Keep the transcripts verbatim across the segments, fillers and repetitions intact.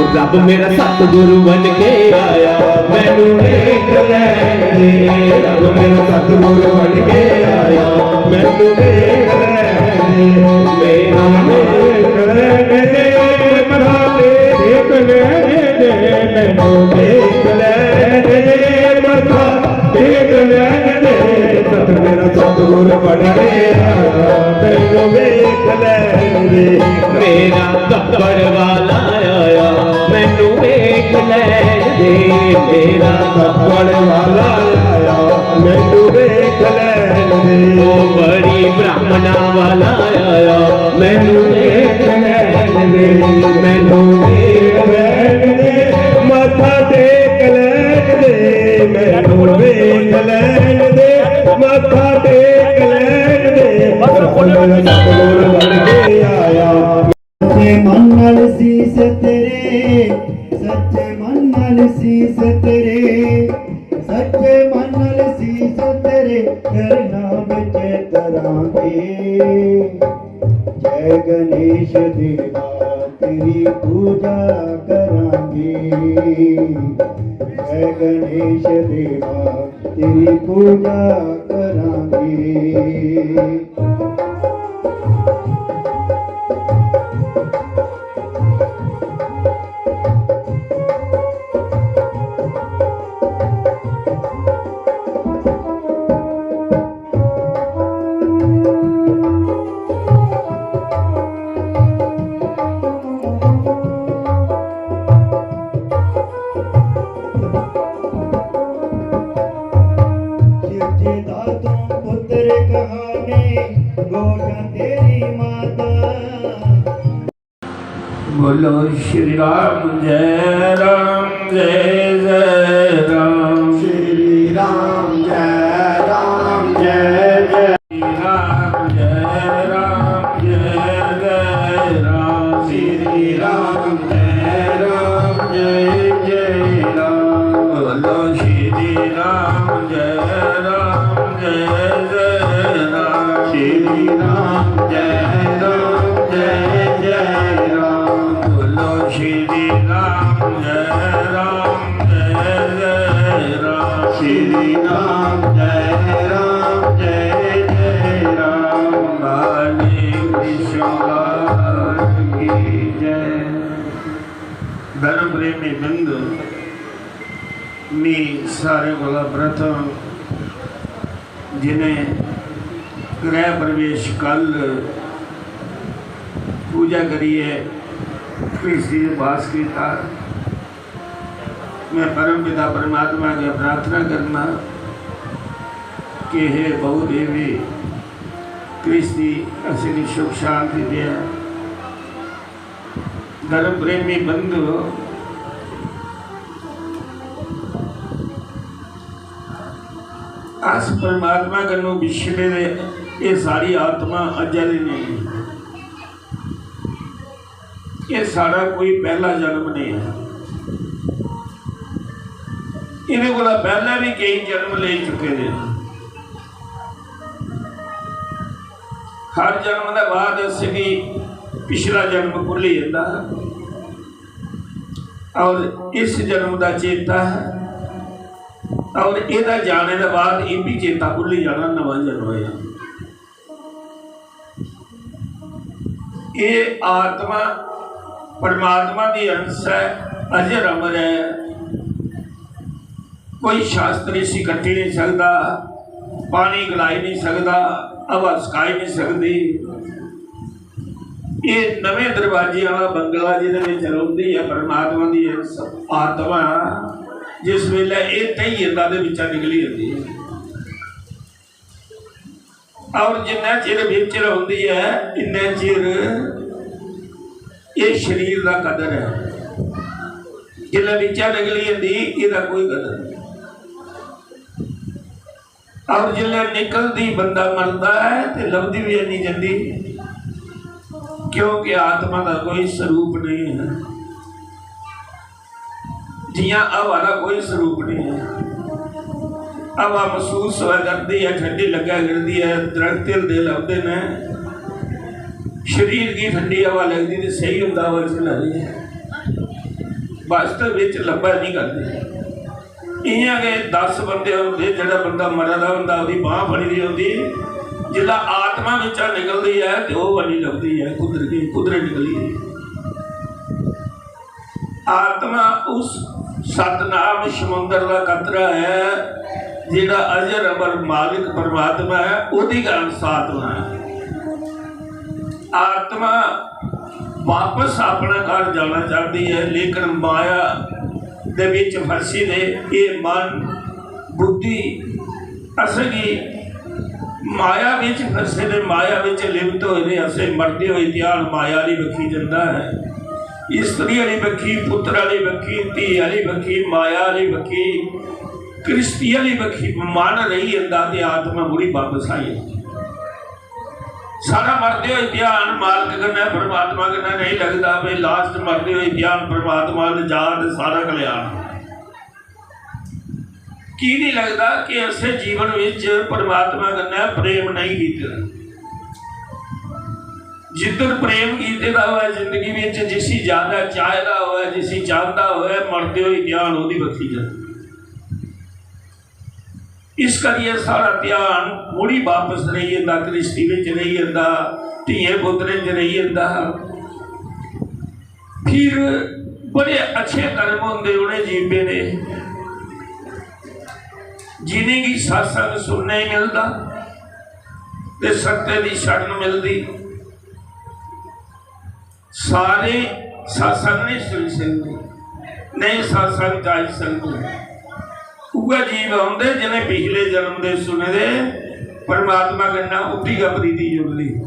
रब मेरा सतगुरु बन के आया, मैनू देख लैन दे। रब मेरा सतगुरु बन के आया, मैनू देख लैन दे। मेरा देख लैन दे, मत्था देख लैन दे, मैनू देख लैन दे, मत्था देख लैन दे। सत मेरा सतगुरु बन के आया, मैनू देख लैन दे। मेरा दब्बड़ वाला आया, मैनू देख लैन दे। मेरा दब्बड़ वाला आया, मैनू देख लैन दे। ओ बड़ी ब्राह्मणा वाला आया, मैनू देख लैन दे। मैनू देख लैन दे, मत्था टेक लैन दे। मैनू देख लैन दे, मत्था टेक लैन दे। सतगुरु बन के आया। सच्चे मन नाल सीस तेरे, सच्चे मन नाल सीस तेरे, सच्चे मन नाल सीस तेरे चरना विच धरांगे। जय गणेश देवा, तेरी पूजा करांगे। जय गणेश देवा, तेरी पूजा करांगे। शिव जी दा तू पुत्र कहाने, गोद तेरी माता। बोलो श्री राम जय राम जय जय राम। श्री राम जय राम जय जय राम। जय राम जय जय राम। श्री राम जय राम जय जय राम। बोलो श्री राम जय राम जय जय राम। श्री राम जय राम जय जय राम। बोलो श्री राम जय राम जय जय राम। श्री राम जय राम जय जय राम। बाले विश्वनाथ की जय। धर्म प्रेमी बिंदु, मी सारे कोला प्रथम जिन्हें गृह प्रवेश कल पूजा करिए कृषि वास किया, मैं परम पिता परमात्मा के प्रार्थना करना कि हे बहुदेवी कृषि असेंगी सुख शांति दे। धर्म प्रेमी बंधु, अस परमात्मा कन्नों बिछड़े दे, ये सारी आत्मा अजल नहीं, ये साढ़ा कोई पहला जन्म नहीं है। इहदे कोला पहले भी कई जन्म ले चुके दे हैं। हर जन्म के बाद असेंगी पिछला जन्म भुल्ली जाता है और इस जन्म का चेता है और इहदा जाने के बाद ये भी चेता भुल्ली जाना, नवा जन्म होया। ये आत्मा परमात्मा दी अंश है, अजर अमर है। कोई शास्त्र इसी कट्टी नहीं सकता, पानी गलाई नहीं सकता, हवा सकाई नहीं सकती। ये नवे दरवाजे वाला बंगला जिहदे विच रौंदी है परमात्मा दी अंश आत्मा, जिस वेले ये ढही जंदा ते बिच्चा निकली जंदी है। और जिन्ना चिर बिच रौंदी है, इन्ने चिर ये शरीर का कदर है। जिल्लै बिच्चा निकली जंदी, एह्दा कोई कदर नहीं। और जिल्लै निकलदी, बंदा मरदा है ते लभदी भी नहीं जंदी, क्योंकि आत्मा का कोई स्वरूप नहीं है। जियां हवा दा कोई स्वरूप नहीं है। हवा महसूस होआ करदी है, ठंडी लग्गा करदी है, दरख्त हिलदे लभदे ने, शरीर गी ठंडी हवा लगदी ते सेही होंदा, हवा चला दी है। वास्तव बिच लब्भा निं करदे। इ'यां गै दस बंदे होंदे, जेह्ड़ा बंदा मरा दा होंदा, ओह्दी बांह् फड़ी दी होंदी, जिसलै आत्मा बिच्चा निकलदी ऐ ते ओह् बनी लभदी ऐ, कुदरती, कुदरत निकली दी। आत्मा उस सतनाम समुंदर दा कतरा ऐ, जेह्ड़ा अजर अमर मालिक परमात्मा ऐ, ओह्दी गै अंश आत्मा ऐ। आत्मा वापस अपने घर जाना चाहती है, लेकिन माया दे विच फसी दे ये मन, बुद्धि असेंगी माया विच फसे दे, माया विच लिप्त होए दे असें मरदे होए ध्यान माया आह्ली बक्खी जंदा है। स्त्री आह्ली बक्खी, पुत्र आह्ली बक्खी, धी आह्ली बक्खी, माया आह्ली बक्खी, गृहस्थी आह्ली बक्खी मन रेही जंदा ते आत्मा मुड़ी बापस आई जंदी। साढ़ा मरदे होए ध्यान मालक कन्नै, परमात्मा कन्नै नहीं लगदा। भाई, लास्ट मरदे होए ध्यान परमात्मा अल जा ते सारा कल्याण। की नहीं लगदा कि असें जीवन विच परमात्मा कन्नै प्रेम नहीं कीते दा। जिद्धर प्रेम कीते दा होऐ जिंदगी विच, जिसी ज्यादा चाहिदा होऐ, जिसी चाहता होऐ, मरदे होए ध्यान ओह्दी बक्खी जंदा। इस करियै साढ़ा ध्यान मुड़ी बापस रेही जंदा, गृहस्थी विच रेही जंदा, धिये पुत्रें च रेही जंदा। फिर बड़े अच्छे कर्म होंदे उ'नें जीवें दे, जिनेंगी सत्संग सुनने गी मिलदा ते सत्य दी शरण मिलदी। सारे सत्संग नहीं सुनी सकदे, नहीं सत्संग जाई सकदे। उ'ऐ जीव औंदे जि'नें पिछले जन्म दे सुने दे परमात्मा कन्नै उं'दी गै प्रीति जुड़दी।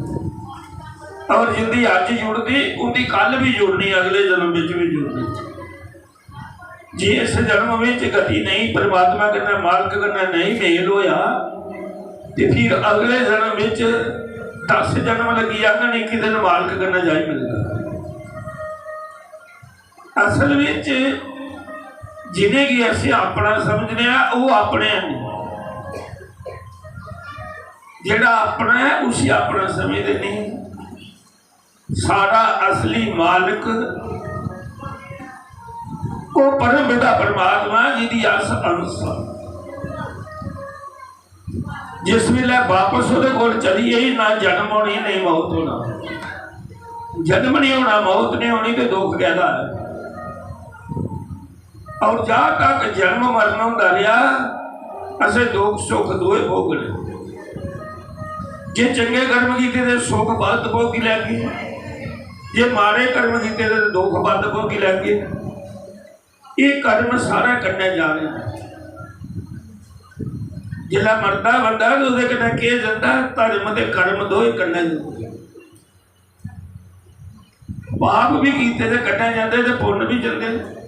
और जिं'दी अज्ज जुड़दी, उं'दी कल भी जुड़नी, अगले जन्म बिच भी जुड़नी। जे इस जन्म विच गति नहीं, परमात्मा कन्नै, मालक कन्नै नहीं मेल होया, ते फिर अगले जन्म विच दस जन्म लगी जाङन, इक दिन मालक कन्नै जाई मिलदा। असल विच जिनेंगी असीं अपना समझने आं, ओह अपने हैं। जेड़ा अपना है, उसी अपना समझदे नहीं। साढ़ा असली मालक ओह परम पिता परमात्मा, जिंदी अस अंश आं। जिस वेले वापस ओहदे कोल चली जाई, ना जन्म होनी, नहीं मौत होना। जन्म नहीं होना, मौत नहीं होनी, तो दुख कहदा है। और जहाँ तक जन्म मरण होंदा रहा, असें दुख सुख दोए भोगने। जे चंगे कर्म कीते ते सुख बद्ध भोगी लैगे, जे माड़े कर्म कीते ते दुख बद्ध भोगी लैगे। ये कर्म सारे कन्नै जाने न। जिसलै मरदा बंदा ते ओह्दे कन्नै केह् जंदा? धर्म ते कर्म दोए कन्नै जंदे। पाप भी कीते ते कन्नै जंदे ते पुन्न भी जंदे।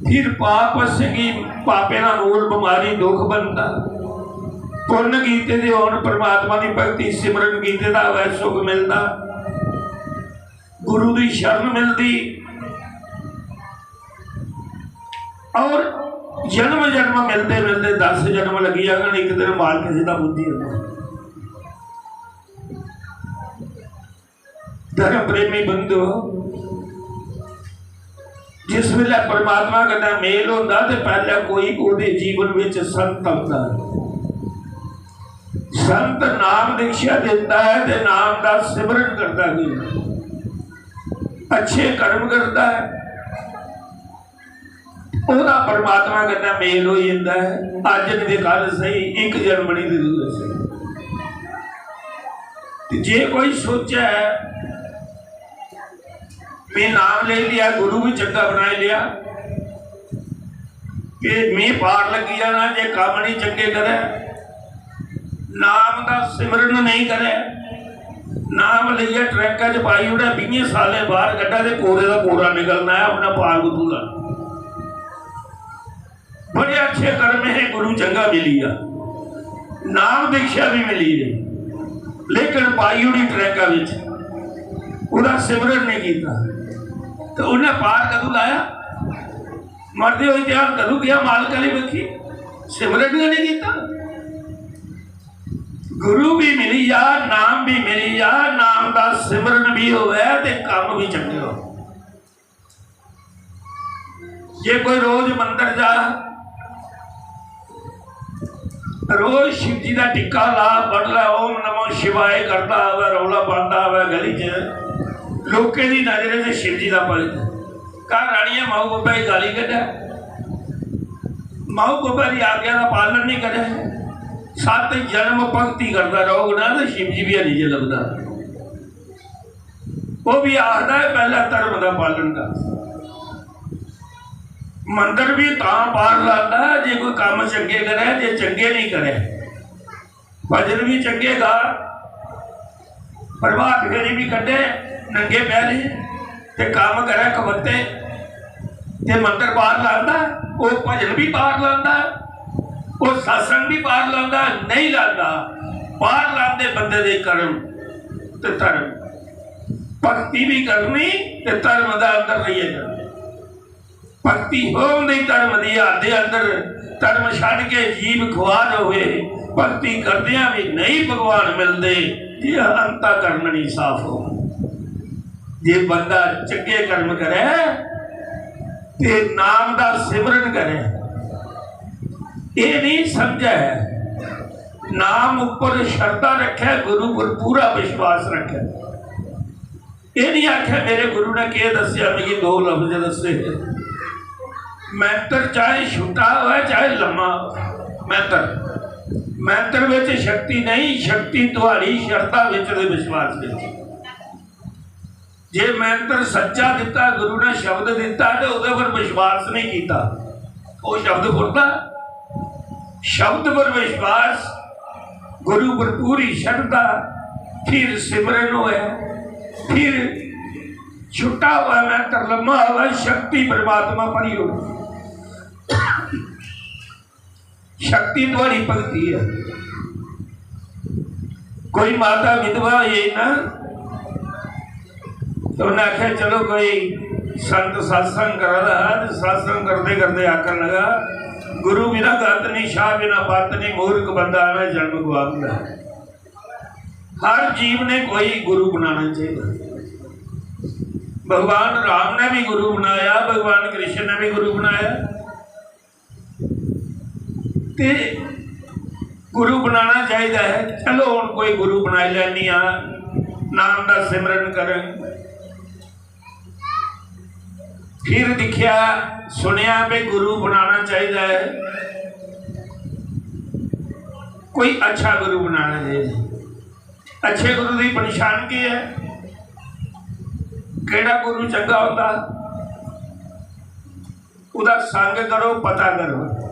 फिर पाप असेंगी, पापें दा मूल बमारी दुख बनदा। पुन्न कीते दे होन, परमात्मा दी भक्ति सिमरन कीते दा होऐ, सुख मिलदा, गुरु दी शरण मिलदी। और जन्म जन्म मिलदे मिलदे दस जन्म लगी जाङन, इक दिन मालक जी दा पुज्जी जंदा। धर्म प्रेमी बंधो, जिस वेले परमात्मा कन्नै मेल होंदा ते पैह्ले कोई ओह्दे जीवन विच संत औंदा है। संत नाम दीक्षा दिंदा है ते नाम दा सिमरन करदा है, अच्छे कर्म करदा है। ओह्दा परमात्मा कन्नै मेल होई जंदा ऐ। अज्ज निं ते कल सही, इक जन्म निं ते दूए सही। ते जे कोई सोचै, "में नाम लेई लेआ, गुरु बी चंगा बनाई लेआ, ते में पार लग्गी जाना," जे कम्म निं चंगे करै, नाम दा सिमरन नेईं करै, नाम लेइयै ट्रैका च पाई ओड़ै, बीहें सालें बाहर कड्ढै ते कोरे दा कोरा निकलना ऐ, उन्नै पार कुत्थूं लाना? बड़े अच्छे कर्म हे, गुरु चंगा मिली गेआ, नाम दीक्षा भी मिली गई, लेकिन पाई ओड़ी ट्रैका बिच, ओह्दा सिमरन नहीं कीता, ते उन्नै पार कदूं लाया? मरदे होई ध्यान कदूं गेआ मालक आह्ली बक्खी? सिमरन गै नहीं कीता। गुरु भी मिली जा, नाम भी मिली जा, नाम दा सिमरन भी होवे ते कम्म भी चंगे हो। जे कोई रोज मंदर जा, रोज शिव जी दा टिक्का ला, बडलै ओम नमो शिवाय करदा आवै, रौला पांदा आवै गली च, लोकें दी नजरें च शिव जी दा भगत, घर आनियै माऊ बब्बै गी गाली कड्ढै, माऊ बब्बै दी आज्ञा दा पालन नेईं करै, सत्त जन्म भगती करदा रौह्ग ना, ते शिव जी बी हैनी जे लभदा। ओह् बी आखदा ऐ, पैह्ला धर्म दा पालन कर। मंदर बी तां पार लांदा ऐ जे कोई कम्म चंगे करै, जे चंगे नेईं करै। भजन बी चंगे गा, प्रभात फेरी बी कड्ढे नंगे पैरी, ते कम्म करै खबत्ते, ते मंदर पार लांदा ऐ। ओह् भजन बी पार लांदा ऐ, ओह् सत्संग बी पार लांदा ऐ, नेईं लांदा। पार लांदे बंदे दे कर्म ते धर्म। भक्ति भी करनी ते धर्म दा अंदर रहियै करना। भक्ति होंदी धर्म दी, हद दे अंदर धर्म छड्ड के जीव खुआर होवे। भक्ति करदियां भी नहीं भगवान मिलदे, जे अंतःकरण नहीं साफ हो। जे बंदा चंगे कर्म करे ते नाम दा सिमरन करे, ये नहीं समझे, नाम ऊपर श्रद्धा रखे, गुरु पर पूरा विश्वास रखे। एह् निं आखै, "मेरे गुरु ने केह् दस्सेआ, मिगी दो लफ्ज दस्से हे।" मैंतर चाहे छुट्टा होऐ, चाहे लम्मा होऐ, मैंतर, मैंतर बिच शक्ति नहीं, शक्ति तुहाड़ी शरधा बिच ते विश्वास बिच। जे मैंतर सच्चा दित्ता, गुरु ने शब्द दित्ता, ते ओह्दे पर विश्वास नहीं कीता, ओह् शब्द फुरदा। शब्द पर विश्वास, गुरु पर पूरी श्रद्धा, फिर सिमरन होए, फिर छुट्टा हुआ मैंतर लम्मा हुआ, शक्ति परमात्मा भरी हो। शक्ति थुआड़ी भक्ति है। कोई माता विधवा होई ना, तो उन्हें आख्या, "चलो, कोई संत सत्संग करा रहा है।" तो सत्संग करते करते आखन लगा, "गुरु बिना गत नहीं, शाह बिना पत नहीं, मूर्ख बंदा एवं जन्म गवांदा है।" हर जीव ने कोई गुरु बनाना चाहिए। भगवान राम ने भी गुरु बनाया, भगवान कृष्ण ने भी गुरु बनाया। ते गुरु बनाना चाहिदा है। चलो, हुण कोई गुरु बनाई लैनी आ, नाम दा सिमरन करन। फिर दिखेआ, सुनेआ भी गुरु बनाना चाहिदा है, कोई अच्छा गुरु बनाना चाहिदा। अच्छे गुरु की पहचान की है? केड़ा गुरु चंगा होंदा? ओह्दा संग करो, पता करो।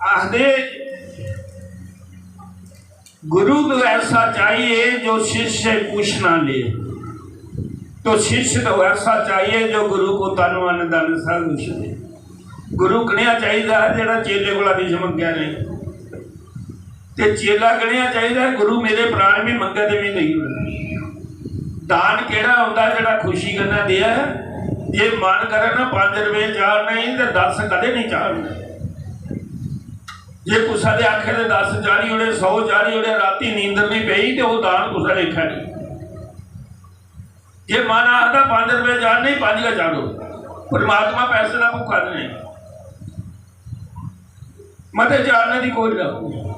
आखदे, "गुरु तो ऐसा चाहिए जो शिष्य कुछ ना ले, तो शिष्य तो ऐसा चाहिए जो गुरु को तन मन धन सब कुछ दे।" गुरु कनेहा चाहिदा है, जेह्ड़ा चेले कोला किश मंगेआ नहीं। ते चेला कनेहा चाहिदा है? गुरु मेरे प्राण भी मंगे ते भी देई ओड़े। दान केह्ड़ा होंदा जेह्ड़ा खुशी कन्नै देऐ? जे मन करे ना पंज रपेऽ चाढ़ने गी ते दस कदें नहीं चाढ़ने। जे कुसै दे आखे दे दस चाढ़ी ओड़े, सौ चाढ़ी ओड़े, रातीं नींदर नहीं पेई ते ओह् दान कुसै लेखा नहीं। जे मन आखदा पंज रपेऽ चाढ़ने, पंज गै चाढ़ो। परमात्मा पैसे दा भुक्खा ते नहीं। मते जानने दी कोई गल्ल नहीं।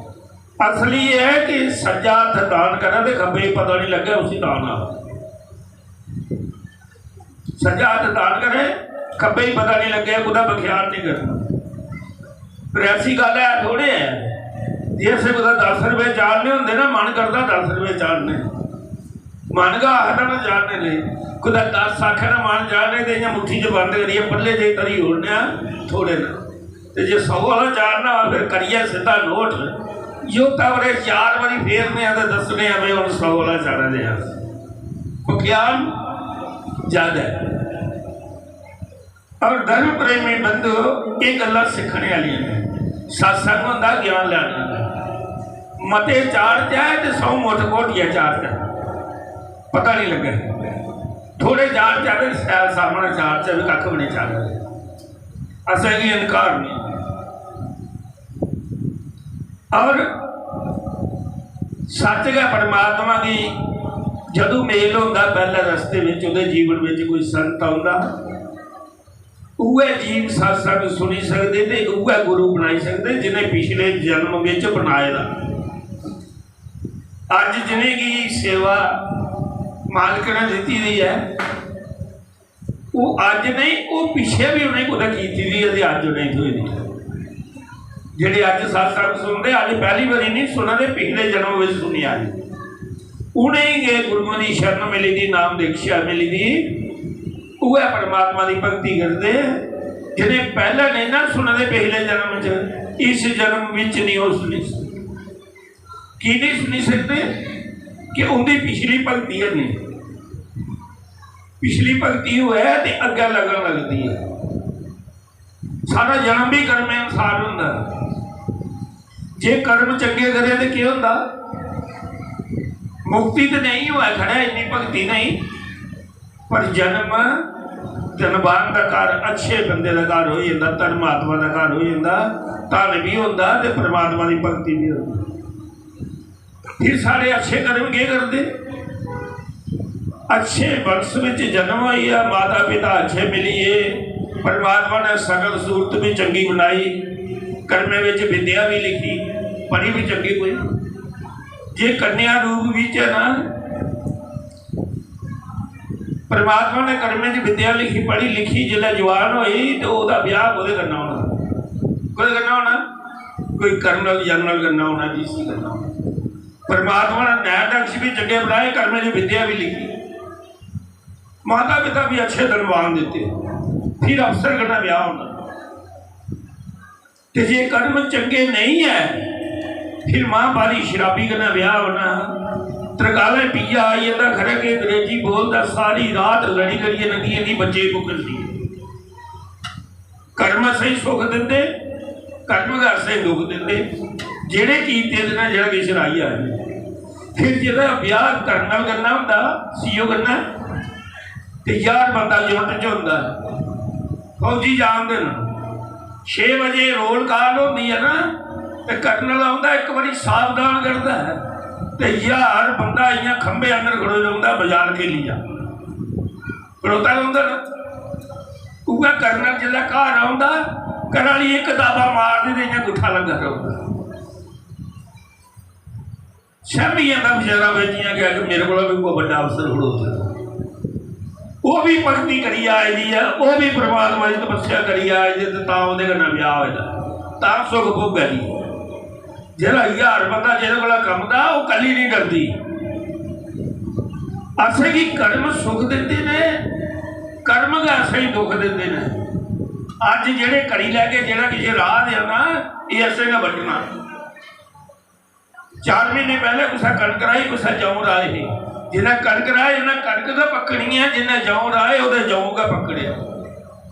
असली एह् है कि सज्जा हत्थ दान करै ते खब्बे गी पता नहीं लग्गै उसी दान आ। सज्जा हत्थ दान करै, खब्बे गी पता नहीं लग्गै, कुतै बख्याल नहीं करना। पर ऐसी गल्ल है थोड़े है, जे असें कुतै दस रपेऽ चाढ़ने होंदे ना, मन करदा दस रपेऽ चाढ़ने, मन गै आखदा ना चाढ़ने लेई। कुतै दस आखै ना मन चाढ़ने ते इ'यां मुट्ठी च बंद करियै पल्ले जे धरी ओड़ने आं थोड़े ना। ते जे सौ आह्ला चाढ़ना होऐ, फिर करियै सिद्धा नोट, जो तवरे चार बारी फेरने आं ते दस्सने आं, "भाई, हुन सौ आह्ला चाढ़ा दे आं।" बख्याल ज्यादा है। और धर्म प्रेमी बंधु, ये गल्लां सीखने वाली ने। सत्संग होंदा ज्ञान लैने दा। मते चाढ़ जाए ते सौ मुठ घोटियै चाढ़ जाए, पता नहीं लगे। थोड़े चाढ़ जाए, सैल सामने चाढ़ जाए, कक्ख भी नहीं चाढ़ जाए। असेंगी इनकार नहीं। और सच गै परमात्मा गी जदूं मेल होंदा, पैह्ले रस्ते विच, ओह्दे जीवन विच कोई संत औंदा, उ'ऐ जीव सत्संग सुनी सकदे ते उ'ऐ गुरु बनाई सकदे, जि'नें पिछले जन्म विच बनाए दा। अज्ज जि'नेंगी सेवा मालक ने दित्ती दी ऐ, ओह् अज्ज नेईं, ओह् पिच्छे बी उ'नें कुतै कीती दी ऐ ते अज्ज उ'नेंगी थ्होई दी। जेह्ड़े अज्ज सत्संग सुनदे, अज्ज पैह्ली बारी नेईं सुना दे, पिछले जन्म बिच सुनी आए। उ'नेंगी गै गुरुएं दी शरण मिली दी, नाम दीक्षा मिली दी, उ'ऐ परमात्मा दी भक्ति करदे। जेह्ड़े पैह्ले नेईं ना सुना दे पिछले जन्म च, इस जन्म बिच नेईं ओह् सुनी सकदे। की नहीं सुनी सकदे? कि उंदी पिछली भक्ति है नहीं। पिछली भक्ति होऐ ते अग्गै लगन लगदी है। सारा जन्म भी कर्में अनुसार होंदा है। जे कर्म चंगे करे ते केह् होंदा? मुक्ति ते नहीं होऐ, खरै इन्नी भक्ति नहीं, पर जन्म धनवान दा घर, अच्छे बंदे दा घर होई जंदा, धर्मात्मा दा घर होई जंदा, धन भी होंदा ते परमात्मा दी भक्ति भी होंदी। फिर साढ़े अच्छे कर्म केह् करदे? अच्छे वंश विच जन्म होई गेआ, माता पिता अच्छे मिली गे, परमात्मा ने सकल सूरत भी चंगी बनाई, कर्में विच विद्या भी लिखी, पढ़ी भी चंगी कोई। जे कन्या रूप विच है ना, परमात्मा ने कर्में च विद्या लिखी, पढ़ी लिखी, जिसलै जवान होई ते ओह्दा ब्याह कोह्दे कन्नै होना? कोह्दे कन्नै होना? कोई कर्नल जनरल कन्नै होना, डीसी कन्नै होना। परमात्मा ने न्यायाधीश भी चंगे बनाए, कर्में च विद्या भी लिखी, माता पिता भी अच्छे धनवान दित्ते, फिर अफसर कन्नै ब्याह होना। ते जे कर्म चंगे नेईं ऐ, फिर मां बाली शराबी कन्नै ब्याह होना। तरकालें पिया आई जंदा, खरै के अंग्रेजी बोलदा, सारी रात लड़ी लड़ियै लंघी जंदी, बच्चे पुगदे। कर्म असेंगी सुख दिंदे, कर्म गै असेंगी दुख दिंदे। जेह्ड़े कीते दे न, जेह्ड़ा किश राही आए। फिर जेह्ड़ा ब्याह कर्नल कन्नै होंदा, सीओ कन्नै, ते ज्हार बंदा युनिट च होंदा ऐ, फौजी जानदे न। छे बजे रोल काल होंदी ऐ ना, ते कर्नल औंदा, इक बारी सावधान करदा ऐ, ते ज्हार बंदा इ'यां खंभे अंदर खड़ोई रौंह्दा, बाजार के लिया खड़ोता रौंह्दा ना। उ'ऐ कर्नल जिसलै घर औंदा, घरै आह्ली इक दाबा मारदी ते इ'यां गुट्ठा लग्गा रौंह्दा। सैह्मी जंदा बेचारा, फिर जि'यां कि अगर मेरे कोला बी कोई बड्डा अफसर खड़ोता, ओह् बी भक्ति करियै आई दी ऐ, ओह् बी परमात्मा दी तपस्या करियै आई दी, ते तां ओह्दे कन्नै ब्याह होए दा, तां सुख भोगै दी। जेह्ड़ा ज्हार बंदा जेह्दे कोला कम्बदा, ओह् कल्ली निं डरदी। असेंगी कर्म सुख दिंदे ने, कर्म गै असेंगी दुख दिंदे ने। अज्ज जेह्ड़े करी लैगे, जेह्ड़ा किश राह देना, एह् असें गै बड्ढना। चार महीने पैह्ले कुसै कनक राही, कुसै जौं राहे हे। जिन्नै कनक राहे, उन्नै कनक गै पक्कनी ऐ, जिन्नै जौं राहे, ओह्दे जौं गै पक्कने।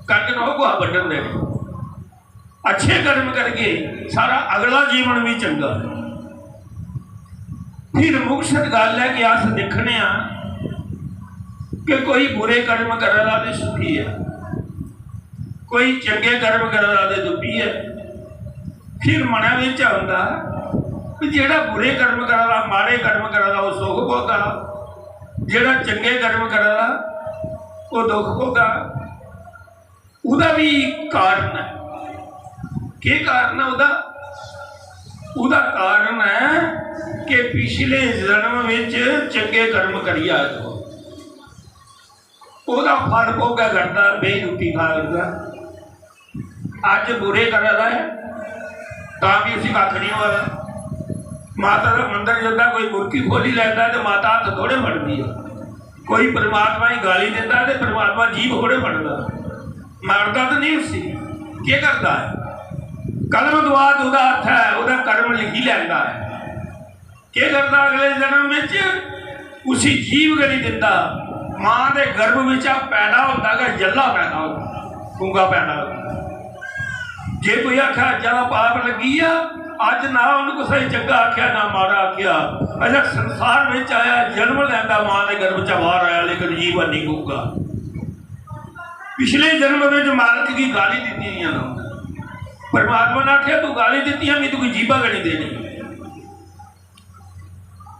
कनक ना ओह् कुसै बड्ढन देनी। अच्छे कर्म करगे, साढ़ा अगला जीवन भी चंगा। फिर मुख्त गल्ल ऐ कि अस दिक्खने आं कि कोई बुरे कर्म करा दा ते सुखी ऐ, कोई चंगे कर्म करा दा ते दुखी ऐ। फिर मनै बिच औंदा कि जेह्ड़ा बुरे कर्म करा दा, माड़े कर्म करा दा, ओह् सुख भोगदा, जेह्ड़ा चंगे कर्म करा दा, ओह् दुख भोगदा। ओह्दा बी कारण ऐ। केह् कारण ऐ ओह्दा? ओह्दा कारण ऐ कि पिछले जन्म बिच चंगे कर्म करियै आए दे ओ। ओह्दा फल भोगै करदा, बेही रुट्टी खा करदा। अज्ज बुरे करा दा ऐ, तां बी उसी कक्ख निं होआ दा। माता दा मंदर जंदा, कोई मुर्की खोली लैंदा ते माता हत्थ थोड़े फड़दी ऐ। कोई परमात्मा गी गाली दिंदा ते परमात्मा जीभ थोड़े फड़दा, मारदा ते निं उसी। केह् करदा ऐ? कलम दुआत ओह्दा हत्थ ऐ, ओह्दा कर्म लिखी लैंदा ऐ। केह् करदा अगले जन्म बिच? उसी जीभ गै निं दिंदा। मां दे गर्भ बिचा पैदा होंदा गै जल्ला पैदा होंदा, गूंगा पैदा होंदा। जे कोई आखै, "अज्ज दा पाप लग्गी गेआ," अज्ज ना उन्न कुसै गी चंगा आखेआ, ना माड़ा आखेआ। अजें संसार बिच आया, जन्म लैंदा, मां दे गर्भ चा बाहर आया, लेकिन जीव हैनी गूंगा। पिछले जन्म बिच मालक गी गाली दित्ती दियां न। परमात्मा ने आखेआ, "तू गाली दित्तियां, में तुगी जीभा गै निं देनी।"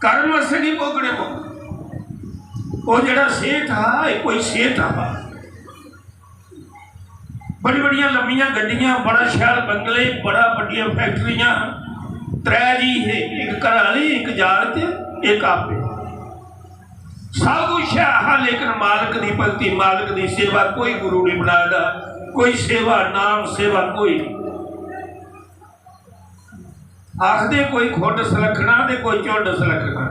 कर्म असेंगी भोगने पौंदे। ओह् जेह्ड़ा सेठ हा, एह् कोई सेठ हा। बड़ी बड़ियां लम्मियां गड्डियां, बड़ा शैल बंगले, बड़ा बड्डियां फैक्टरियां। त्रै जी हे, इक घर आह्ली, इक जागत, इक आपे। सब कुछ है हा, लेकिन मालक दी भक्ति, मालक दी सेवा, कोई गुरु नहीं बनाए दा, कोई सेवा, नाम सेवा कोई नहीं। आखदे कोई खुंड सलक्खना ते कोई झुंड सलक्खना।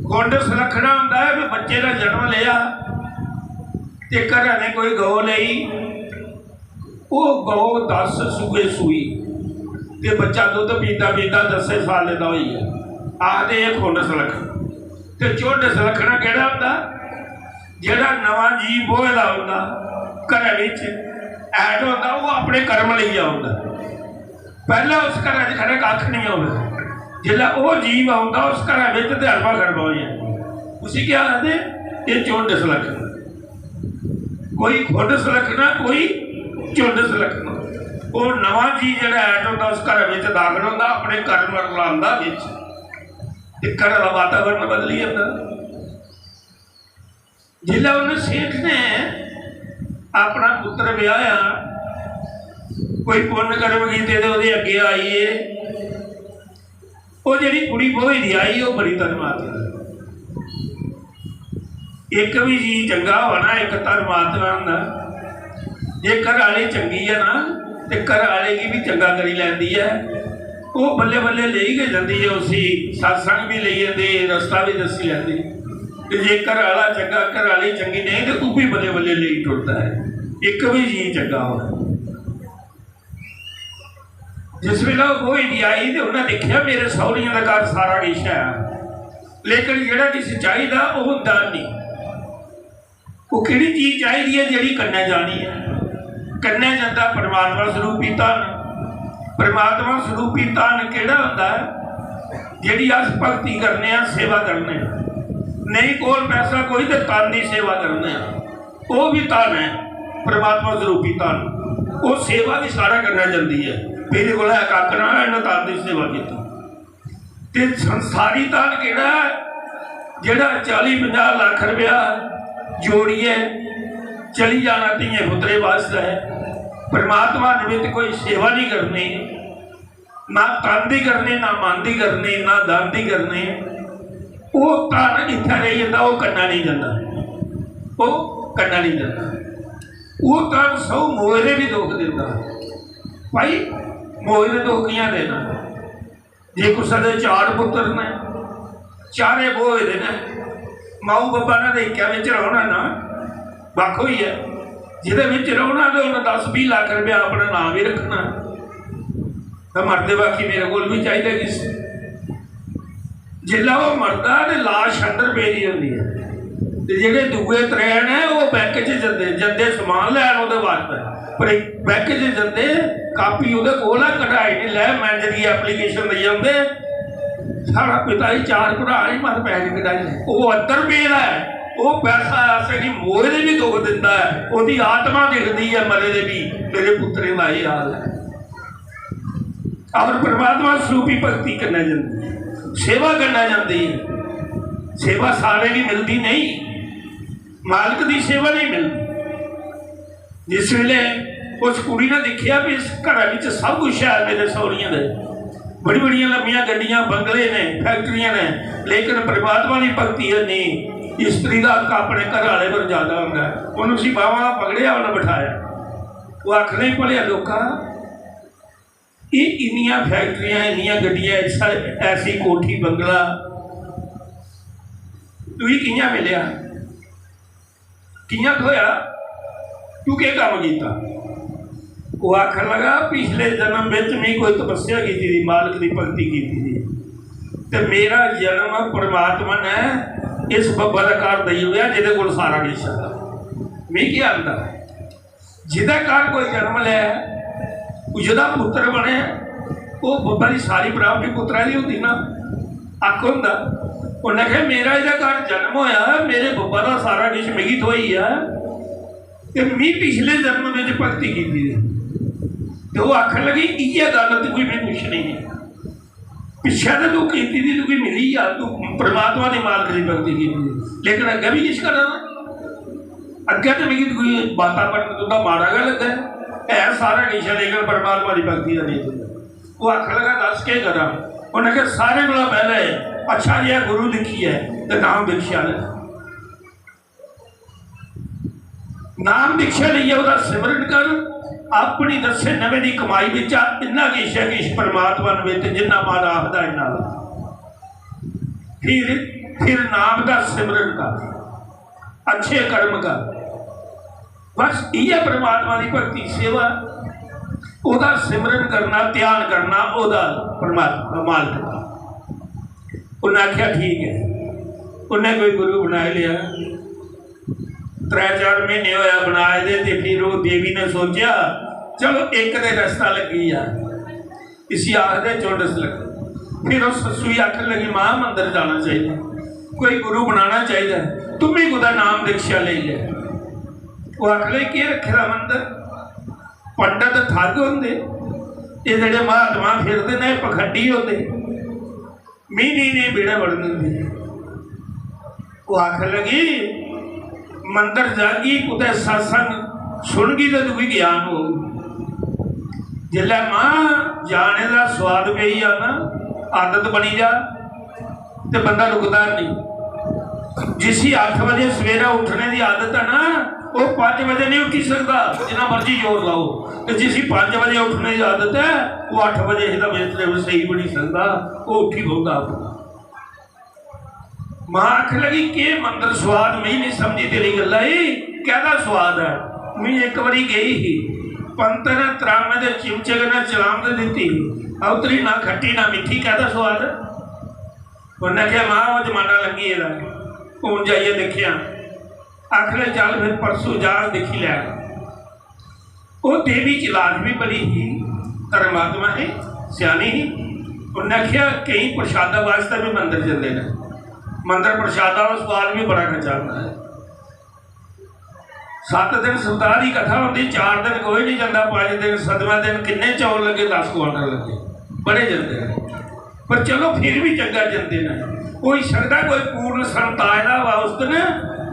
खुंड सलक्खना होंदा है भी बच्चे दा जन्म लिया ते घरै ने कोई गौ लेई, ओह् गौ दस सूए सूई ते बच्चा दुद्ध पींदा पींदा दस्सें सालें दा होई गेआ। आखदे एह् खुंड सलक्खना। ते झुंड सलक्खना केह्ड़ा होंदा? जेह्ड़ा नमां जी ब्होए दा होंदा घरै बिच, ऐड होंदा, ओह् अपने कर्म लेइयै औंदा। पैह्लें उस घरै च खरै कक्ख निं होवे, जिसलै ओह् जीव औंदा उस घरै बिच ते अड़बा गड़बा होई जंदा। उसी केह् आखदे? एह् झुंड सलक्खना। कोई खुंड सलक्खना, कोई झुंड सलक्खना। ओह् नमां जी जेह्ड़ा ऐड होंदा उस घरै बिच दाखल होंदा, अपने कर्म लांदा बिच, ते घरै दा वातावरण बदली जंदा। जिसलै उन्हें सेठ ने अपना पुत्र ब्याहेआ, कोई पुन्न कर्म कीते ते ओह्दे अग्गें आई गे। ओह् जेह्ड़ी कुड़ी ब्होई दी आई, ओह् बड़ी धर्मात्मा। इक बी जी चंगा होऐ ना, इक धर्मात्मा होंदा। जे घर आह्ली चंगी ऐ ना, ते घर आह्ले गी बी चंगा करी लैंदी ऐ। ओह् बल्लें बल्लें लेई गै जंदी ऐ उसी, सत्संग बी लेई जंदे, रस्ता बी दस्सी लैंदे। ते जे घर आह्ला चंगा, घर आह्ली चंगी नेईं, ते ओह् बी बल्लें बल्लें लेई टुरदा ऐ, इक बी जी चंगा होऐ। जिस बेल्लै ओह् ब्होई दी आई ते उन्नै दिक्खेआ, मेरे सौह्रियें दे घर सारा किश ऐ, लेकिन जेह्ड़ा किश चाहिदा ओह् होंदा निं। ओह् केह्ड़ी चीज चाहिदी ऐ जेह्ड़ी कन्नै जानी ऐ? कन्नै जंदा परमात्मा स्वरूपी धन। परमात्मा स्वरूपी धन केह्ड़ा होंदा ऐ? जेह्ड़ी अस भक्ति करने आं, सेवा करने आं, नेईं कोल पैसा कोई ते तन दी सेवा करने आं, ओह् बी धन ऐ, परमात्मा स्वरूपी धन। ओह् सेवा बी साढ़े कन्नै जंदी ऐ। एह्दे कोला इक आखना, इन्नै तन दी सेवा कीती। ते संसारी धन केह्ड़ा ऐ? जेह्ड़ा चाली पंजाह् लक्ख रपेआ जोड़ियै चली जाना धियें पुत्तरें बास्तै, परमात्मा निमित्त कोई सेवा निं करनी, ना तन दी करनी, ना मन दी करनी, ना धन दी करनी, ओह् धन इत्थै रेही जंदा, ओह् कन्नै निं जंदा, ओह् कन्नै निं जंदा। ओह् धन सौ मोए दे बी दुख दिंदा। भाई, मोए दे दुख कि'यां देना? जे कुसै दे चार पुत्तर न, चारे ब्होए दे न, माऊ बब्बा ने ते इक्कै बिच रौह्ना ना, बक्ख होइयै। जेह्दे बिच रौह्ना ते उन्न दस बीह् लक्ख रपेआ अपना नांऽ बी रक्खना, ते मरदे बाकी मेरे कोल बी चाहिदा किश। जिसलै ओह् मरदा ते लाश अंदर पेदी होंदी ऐ, ते जेह्ड़े दूए त्रै न, ओह् बैंक च जंदे, जंदे समान लैन ओह्दे बास्तै। पर बैंक च जंदे, कापी ओह्दे कोल ऐ, कढाई निं लै, मैनेजर गी application देई औंदे, "साढ़ा पिता जी चार कढा, मत पैसे कढाई लै।" ओह् अंदर पेदा ऐ, ओह् पैसा असेंगी मोए दे बी दुख दिंदा ऐ, ओह्दी आत्मा दिखदी ऐ मरे दे बी, मेरे पुत्तरें दा एह् हाल ऐ। और परमात्मा स्वरूपी भक्ति कन्नै जंदी, सेवा कन्नै जंदी। सेवा सारें गी मिलदी नहीं, मालक दी सेवा नहीं मिलदी। जिस वेले उस कुड़ी ने दिक्खेआ भी इस घरै बिच सब कुछ है मेरे सौहरियें दे, बड़ी बड़ियां लम्मियां गड्डियां, बंगले ने, फैक्टरियां ने, लेकिन परमात्मा दी भक्ति है नहीं। स्त्री दा हक अपने घर आह्ले पर ज्यादा होंदा है। उन्हें उसी बाह्मां पकड़ेआ, उन्हें बठाया। ओह् आखने, "भलेआ लोका, एह् इन्नियां फैक्टरियां, इन्नियां गड्डियां, ऐसा, ऐसी कोठी बंगला तुगी कि'यां मिलेआ? कि'यां थ्होएआ? तू केह् कम्म कीता?" ओह् आखन लगा, "पिछले जन्म बिच में कोई तपस्या कीती थी, मालक दी भक्ति कीती थी, ते मेरा जन्म परमात्मा ने इस बब्बा दे घर देई ओड़ेआ, जेह्दे कोल सारा किश है। में केह् आंदा?" जेह्दे घर कोई जन्म लै, ओह् जेह्दा पुत्तर बने, ओह् बब्बै दी सारी प्राप्ति पुत्तरै दी होंदी ना। हक होंदा। उन्नै आखेआ, "मेरा एह्दे घर जन्म होएआ, मेरे बब्बै दा सारा किश मिगी थ्होई गेआ, ते मी पिछले जन्म बिच भक्ति कीती दी।" ते ओह् आखन लगी, "इ'यै गल्ल तुगी में पुच्छनी ऐ।" पिच्छें ते तू कीती दी, तुगी मिली आ, तू परमात्मा दी मालक दी भक्ति कीती दी, लेकिन अग्गें बी किश करा ना। अग्गें ते मिगी कोई वातावरण तुं'दा माड़ा गै लग्गा ऐ, है सारा किश ऐ, लेकिन परमात्मा दी भक्ति दा नेईं तुं'दा। ओह् आखन लगा, "दस केह् करां?" उ'न्नै आखेआ, "सारें कोला पैह्लें अच्छा जेहा गुरु दिक्खियै ते नाम दीक्षा लै।" नाम दीक्षा लेइयै ओह्दा सिमरन कर। अपनी दस्से नमें दी कमाई बिच्चा इन्ना किश ऐ, किश परमात्मा ने बिच जिन्ना माड़ा आखदा इन्ना ला। फिर, फिर नाम दा सिमरन कर, अच्छे कर्म कर। बस इ'यै परमात्मा दी भक्ति, सेवा, ओह्दा सिमरन करना, ध्यान करना, ओह्दा परमात्मा मालक दा। उन्नै आखेआ, "ठीक ऐ।" उन्नै कोई गुरु बनाई लेआ। त्रै चार म्हीने होया बनाए दे, ते फिर ओह् देवी ने सोचेआ, "चलो, इक ते रस्ता लग्गी जा।" इसी आखदे चुंडस लग्गी। फिर ओह् सस्सू गी आखन लगी, "मां, मंदर जाना चाहिदा, कोई गुरु बनाना चाहिदा, तुम भी कुतै नाम दीक्षा लेई लै।" ओह् आखन लगी, "केह् रक्खे दा मंदर? पंडत ठग होंदे, एह् जेह्ड़े महात्मा फिरदे न, एह् पखंडी होंदे।" मी निं इ'नें बेह्ड़ै वड़न दिंदे। ओह् आखन लगी, "मंदर जागी, कुतै सत्संग सुनगी ते तुगी ज्ञान होग।" जिसलै मां जाने दा स्वाद पेई जा ना, आदत बनी जा, ते बंदा रुकदा नेईं। जिसी अट्ठ बजे सवेरै उट्ठने दी आदत ऐ ना, ओह् पंज बजे नेईं उट्ठी सकदा, जिन्ना मर्जी जोर लाओ। ते जिसी पंज बजे उट्ठने दी आदत ऐ, ओह् अट्ठ बजे ही तां बिस्तरे पर सेई बी नेईं सकदा, ओह् उट्ठी बौंह्दा अपना। मां आखन लगी, "केह् मंदर सुआद, मिगी निं समझी तेरी गल्ला ई, कैह्दा सुआद ऐ?" मी इक बारी गेई ही, पंत ने त्रामे दे चिमचे कन्नै चलाम ते दित्ती ही, अवतरी ना खट्टी ना मिट्ठी, कैह्दा सुआद ऐ? उन्नै आखेआ, "मां, ओह् जमाना लंघी गेदा ऐ, हून जाइयै दिक्खेआं।" आखन लगी, "चल फिर परसों जा, दिक्खी लै।" ओह् देवी चलाक बी बड़ी ही, धर्मात्मा ही, स्यानी ही। उन्नै आखेआ, "केईं प्रसादा वास्तै बी मंदर जंदे न, मंदर प्रसादा दा स्वाद बी बड़ा गै चलदा ऐ।" सत्त दिन सप्ताह दी कथा होंदी, चार दिन कोई नहीं जंदा, पंज दिन, सतमें दिन किन्ने चौल लग्गे? दस क्वांटल लग्गे, बड़े जंदे हैं। पर चलो, फिर भी चंगा जंदे न। होई सकदा कोई पूर्ण संत आए दा होऐ उस दिन,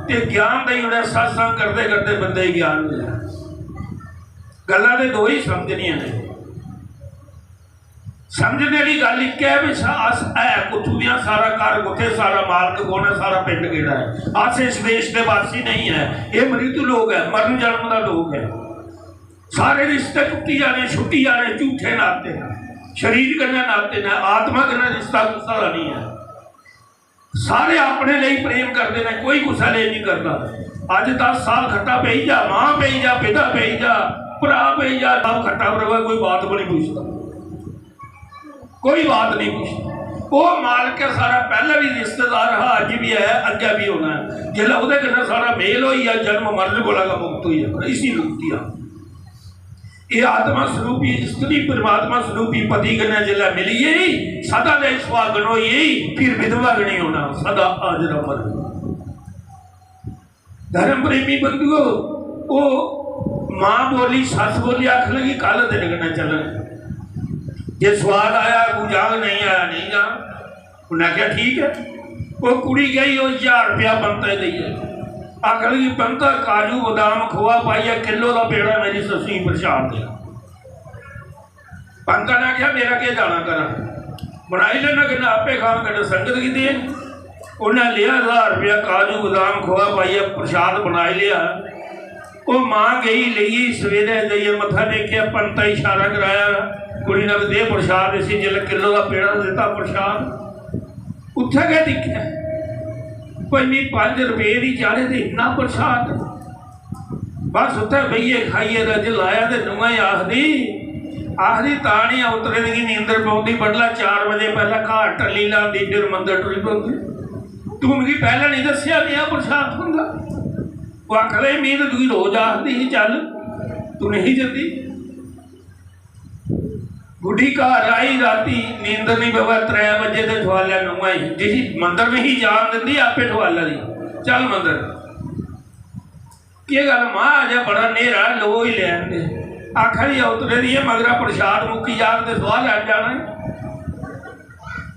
ते ज्ञान देई ओड़े, सत्संग करदे करदे बंदे गी ज्ञान मिले। गल्लां ते दो ही समझनियां ने। समझने दी गल्ल इक ऐ भी सा-, अस है कुत्थू दियां, सारा घर कुत्थे, सारा मालक कौन है, सारा पिंड केह्ड़ा है। अस इस देश दे वासी नहीं है, ये मृत्यु लोक है, मरण जन्म दा लोक है। सारे रिश्ते टुट्टी जाने, छुट्टी जाने, झूठे नाते न, शरीर कन्नै नाते न, आत्मा कन्नै रिश्ता कुसै दा नहीं है। सारे अपने लेई प्रेम करदे ने, कोई कुसै लेई नहीं करदा। अज दस साल खट्टा पेई जा, मां पेई जा, पिता पेई जा, भरा पेई जा, सब खट्टा पर रवै, कोई बात भी नहीं पूछदा, कोई बात नहीं पूछदा। ओह् मालक ऐ सारा, पैह्लें भी रिश्तेदार हा, अज्ज भी ऐ, अग्गें भी होना ऐ। जिसलै ओह्दे कन्नै सारा मेल होई जा, जन्म मरण कोला गै मुक्त होई जाना, इसी मुक्ति आखदे। एह् आत्मा स्वरूपी स्त्री परमात्मा स्वरूपी पति कन्नै जिसलै मिली गेई, सदा लेई सुहागन होई गेई, फिर विधवा गै नहीं होना, सदा हाजर अमर। धर्म प्रेमी बंधुओ, ओह् मां बोली, सस्स बोली आखन लगी, "कल तेरे कन्नै चलन, जे स्वाद आया अगू जाग, नहीं आया नहीं जाग।" उन्नै आखेआ, "ठीक ऐ।" ओह् कुड़ी गई, ओह् ज्हार रपेआ पंतै देइयै आखन लगी, "पंता, काजू, बदाम, खोआ पाइयै किलो दा पेड़ा मेरी सस्सू गी प्रशाद दे।" पंता ने आखेआ, "मेरा केह् जाना घरा, बनाई लेना, कन्नै आपे खान, कन्नै संगत गी देन।" उन्नै लेआ ज्हार रपेआ, काजू, बदाम, खोआ पाइयै प्रशाद बनाई लेआ। ओह् मां गई, लेई सवेरे जाइयै मत्था टेकेआ, पंता गी इशारा कराया, कुड़ी ने, "दे प्रशाद इसी।" जिसलै किलो दा पेड़ा दित्ता प्रशाद, उत्थै गै दिक्खेआ, कोई मी पंज रपेऽ दी चाढ़े ते इन्ना प्रशाद। बस उत्थै बेहियै खाइयै रज लाया ते नुआं ही आखदी, आखदी, "तां निं अवतरे दी नींदर पौंदी, बडलै चार बजे पैह्लें घर टल्ली लांदी, फिर मंदर टुरी पौंदी। तूं मिगी पैह्लें निं दस्सेआ नेहा प्रशाद थ्होंदा।" ओह् आखन लगी, "में ते तुगी रोज आखदी ही, चल, तूं नेईं जंदी।" बुड्ढी घर आई राती, नींदर निं पवै, त्रै बजे ते ठुआलै नुआं ही, जिसी मंदर नेईं जान दिंदी, आपे ठुआलै दी, "चल मंदर।" "केह् गल्ल मां, अजें बड़ा न्हेरा ऐ, लो ही लैन दे।" आखा दी, "अवतरे दी ऐ, मगरा प्रशाद मुक्की जाग ते सुआह् लैन जाना ऐ।"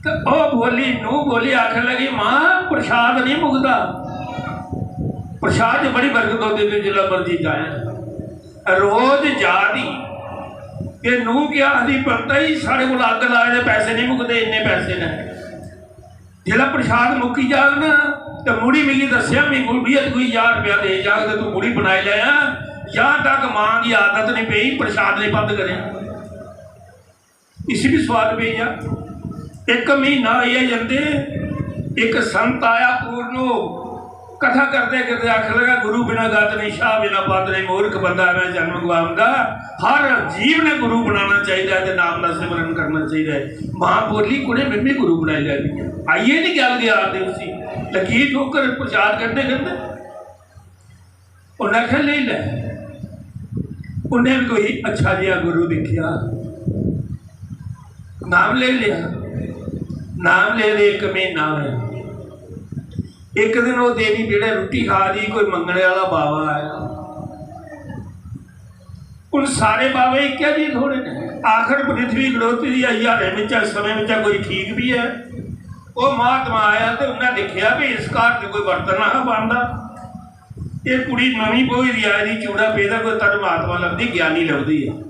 ते ओह् बोली, नूंह् बोली, आखन लगी, "मां, प्रसाद नहीं मुकदा, प्रसाद च बड़ी बरकत होंदी, तू जिसलै मर्जी जाए।" रोज जा दी। ते नूंह् केह् आखदी, "पता ही साढ़े कोल अग्ग लाए दे पैसे नहीं मुकदे, इन्ने पैसे न। जिसलै प्रसाद मुक्की जाग ना, ते मुड़ी मिगी दस्सेआ, मी मुड़ियै कोई ज्हार रपेआ दे जाग, ते तू मुड़ी बनाई लैयां, जां तक मां गी आदत नहीं पेई, प्रसाद नहीं बंद करेआं।" इसी भी स्वाद पेई गेआ। इक म्हीना होई गेआ जंदे, इक संत आया पूर्ण, ओह् कथा करदे करदे आखन लगा, "गुरु बिना गत नहीं, शाह बिना पद नहीं, मूर्ख बंदा मैं जन्म गवांदा।" हर जीव ने गुरु बनाना चाहिए ते नाम दा सिमरन करना चाहिए। मां बोली, "कुड़े, मैं भी गुरु बनाई लै।" आई ये नहीं गल गया आंदे उसी, लगी ठोकर प्रचार करदे करदे। उन्नै आखेआ, "लेई लै।" उन्नै बी कोई अच्छा जेहा गुरु दिक्खेआ, नाम लेई लेआ। नाम लेदे इक म्हीना होया। इक दिन ओह् देवी जेह्ड़ा रुट्टी खा दी, कोई मंगने आह्ला बाबा आया। हुन सारे बाबे इक्कै जेह् थोड़े न। आखर पृथ्वी खड़ोती दी ऐ, ज्हारें बिच्चा, समें बिच्चा कोई ठीक बी ऐ। ओह् महात्मा आया ते उन्नै दिक्खेआ भी इस घर ते कोई बर्तन नेहा बनदा। एह् कुड़ी नमीं ब्होई दी आई दी, चूड़ा पेदा, कोई धर्मात्मा लभदी, ज्ञानी लभदी ऐ।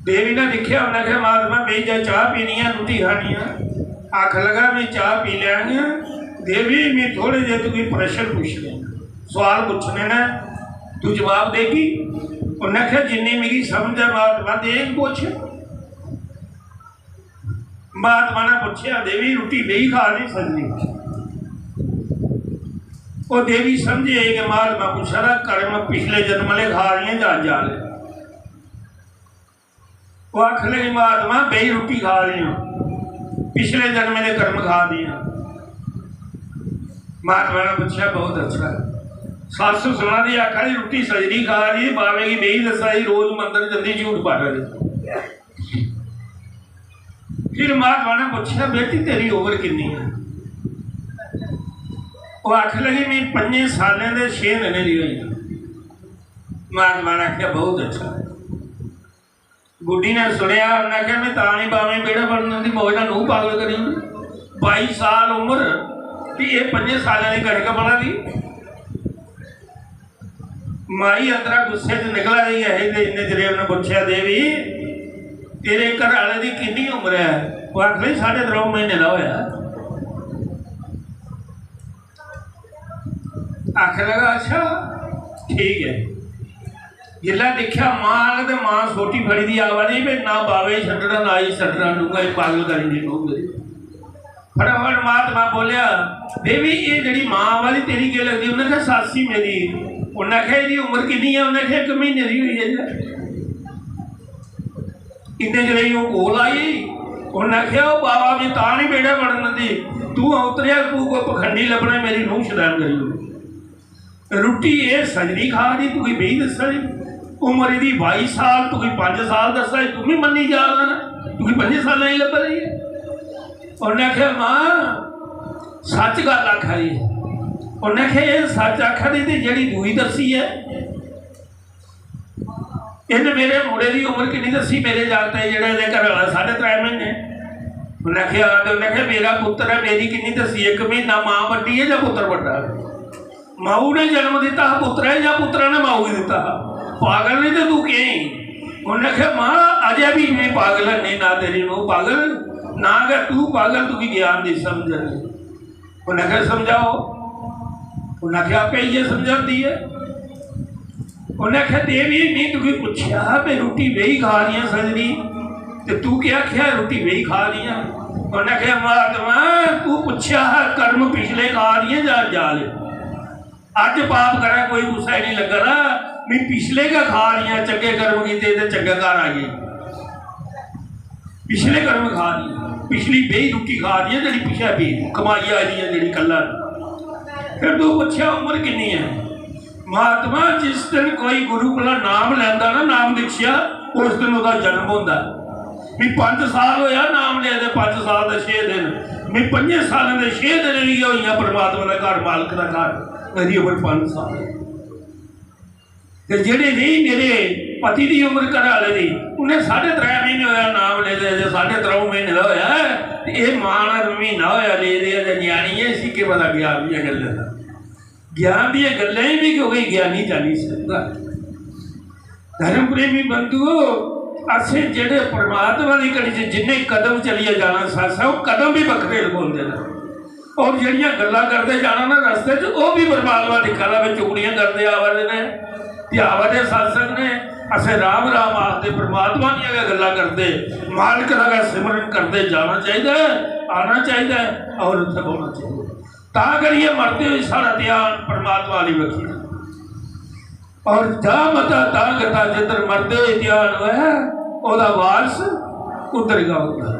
देवी ने दिक्खेआ, उन्नै आखेआ, "महात्मा, बेही जा, चाह् पीनी ऐ, रुट्टी खानी ऐ।" आखन लगा, "मैं चाह् पी लैंग।" "देवी, मैं थोड़े जेह् तुगी प्रश्न पुच्छने न, सोआल पुच्छने न, तू जवाब देगी?" उन्नै आखेआ, "जिन्नी मिगी समझ ऐ महात्मा, देग, पुच्छ।" महात्मा ने पुच्छेआ, "देवी, रुट्टी बेही खा दी सजनी?" ओह् देवी समझी गेई कि महात्मा पुच्छा दा, कर्म पिछले जन्म आह्ले खा दियां जां अज्ज आह्ले। ओह् आखन लगी, "महात्मा, बेही रुट्टी खा दियां, पिछले जन्म दे कर्म खा दियां।" महात्मा ने पुच्छेआ, "बहुत अच्छा।" सस्स सुना दी, आखा दी, "रुट्टी सजनी खा दी, बाबे गी बेही दस्सा दी, रोज मंदर जंदी, झूठ पाड़ा दी।" फिर महात्मा ने पुच्छेआ, "बेटी, तेरी उम्र किन्नी है?" ओह् आखन लगी, "मैं पंजे सालें दे छे दिनें दी होई।" महात्मा ने आखेआ, "बहुत अच्छा।" गुड्डी ने सुनेआ, उन्नै आखेआ, "मैं तां नहीं बावें बेड़ा बड़न दिंदी, मौज दा नूंह पागल करी ओड़ी। बाई साल उम्र, भी एह् पंजे सालें दी कनक बना दी।" माई अंदरा गुस्से च निकला दी ऐ ही ते इन्ने चिरे उन्नै पुच्छेआ, "देवी, तेरे घर आह्ले दी किन्नी उम्र ऐ?" ओह् आखन लगी, "साढ़े त्र'ऊं म्हीने दा होया।" आखन लगा, "अच्छा, ठीक ऐ।" जिसलै दिक्खेआ मां ते मां सोटी फड़ी दी आवा दी, "भाई, ना बावे गी छड्डना, ना ही छड्डना, डूंगा ही पागल करी दी नूंह मेरी।" फटाफट महात्मा बोलेआ, "देवी, एह् जेह्ड़ी मां आवा दी, तेरी केह् लगदी?" उन्नै आखेआ, "सस्स ही मेरी।" उन्नै आखेआ, "एह्दी उम्र किन्नी ऐ?" उन्नै आखेआ, "इक म्हीने दी होई ऐ।" इन्ने चिरे गी ओह् कोल आई, उन्नै आखेआ, "ओह् बाबा, मैं तां निं बेह्ड़ै बड़न दिंदी, तूं उतरेआ, तूं कोई पखंडी लब्भना, मेरी नूंह शरैन करी ओड़ी।" रुट्टी एह् सजनी खा दी, तुगी बेही दस्सा दी। उम्र एह्दी बाई साल, तुगी पंज साल दस्सा दी, तूं बी मन्नी जा दा ना, तुगी पंजे सालें दी लब्भा दी ऐ। उन्नै आखेआ, "मां, सच्च गल्ल आखा दी।" उन्नै आखेआ, "एह् सच्च आखा दी ते जेह्ड़ी दूई दस्सी ऐ, इन्न मेरे मुड़े दी उम्र किन्नी दस्सी, मेरे जागतै दी, जेह्ड़ा एह्दे घरै आह्ला साढ़े त्रै म्हीने?" उन्नै आखेआ, "हां।" ते उन्नै आखेआ, "मेरा पुत्तर ऐ, मेरी किन्नी दस्सी, इक म्हीना मां बड्डी ऐ जां पुत्तर बड्डा ऐ?" माऊ ने जन्म दित्ता हा पुत्तरै गी जां पुत्तरा ने माऊ गी दित्ता हा? पागल नहीं ते तू केह् ही? उन्नै आखेआ, "मां, अजें बी में पागल है नहीं, ना तेरी नूंह पागल, ना गै तू पागल, तुगी ज्ञान दी समझ है नहीं।" उन्नै आखेआ, "समझाओ।" उन्नै आखेआ, "आपे इयै समझांदी ऐ।" उन्नै आखेआ, "देवी, में तुगी पुच्छेआ हा कि रुट्टी बेही खा दियां सजनी, ते तू केह् आखेआ, रुट्टी बेही खा दियां?" उन्नै आखेआ, "महात्मा, तू पुच्छेआ हा कर्म पिछले खा दियां जां अज्ज आह्ले। अज्ज पाप करै कोई कुसै गी नहीं लग्गा दा, में पिछले गै खा दियां, चंगे कर्म कीते ते चंगे घर आई गे। पिछले कर्म खा दियां, पिछली बेही रुट्टी खा दियां, जेह्ड़ी पिच्छे पेई दी, कमाई आई दियां जेह्ड़ी कल्ला।" फिर तू पुच्छेआ, "उम्र किन्नी ऐ?" महात्मा, जिस दिन कोई गुरु कोला नाम लैंदा ना, नाम दीक्षा, उस दिन ओह्दा जन्म होंदा ऐ। मी पंज साल होया नाम ले दे, पंज साल दे छे दिन। मी पंजे सालें दे छे दिन भी गै होइयां परमात्मा दा घर, मालक दा घर। मेरी उम्र पंज साल है। ते जेह्ड़े नहीं मेरे पति दी उम्र, घर आह्ले दी, उन्हें साढ़े त्रै महीने होया नाम ले दे, अजें साढ़े त्र'ऊं महीने दा होया ऐ। एह् मां दा म्हीना होया लेदे ते ञ्याणी ऐ, इसी केह् पता ज्ञान दियां गल्लां दा। ज्ञान दियां गल्लां ही भी कोई ज्ञानी जानी सकदा। धर्म प्रेमी बंधुओ, असें जेह्ड़े परमात्मा दी घड़ी च जिन्ने कदम चलियै जाना, सासा ओह् कदम भी बक्खरे लगोंदे न। और जेह्ड़ियां गल्लां करदे जाना ना रस्ते च, ओह् भी परमात्मा दिक्खा दा, वे चुगलियां करदे आवा दे ने, ते आवा दे सत्संग ने। असें राम राम आखदे, परमात्मा दियां गै गल्लां करदे, मालक दा गै सिमरन करदे जाना चाहिदा ऐ, आना चाहिदा ऐ और उत्थै बौह्ना चाहिदा ऐ। तां करियै मरदे होई साढ़ा ध्यान परमात्मा आह्ली बक्खी। और जा मता तां गता, जिद्धर मरदे होई ध्यान होऐ, ओह्दा वारस उद्धर गै होंदा।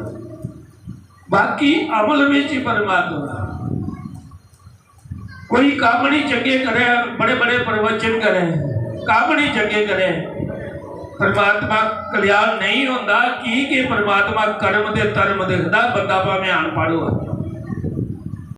बाकी अमल बिच ही परमात्मा। कोई कम्म नहीं चंगे करे, बड़े बड़े प्रवचन करे, कम्म नहीं चंगे करे, परमात्मा कल्याण नहीं होंदा। की के परमात्मा कर्म दे धर्म दिखदा, बंदा भावें अनपढ़ होऐ।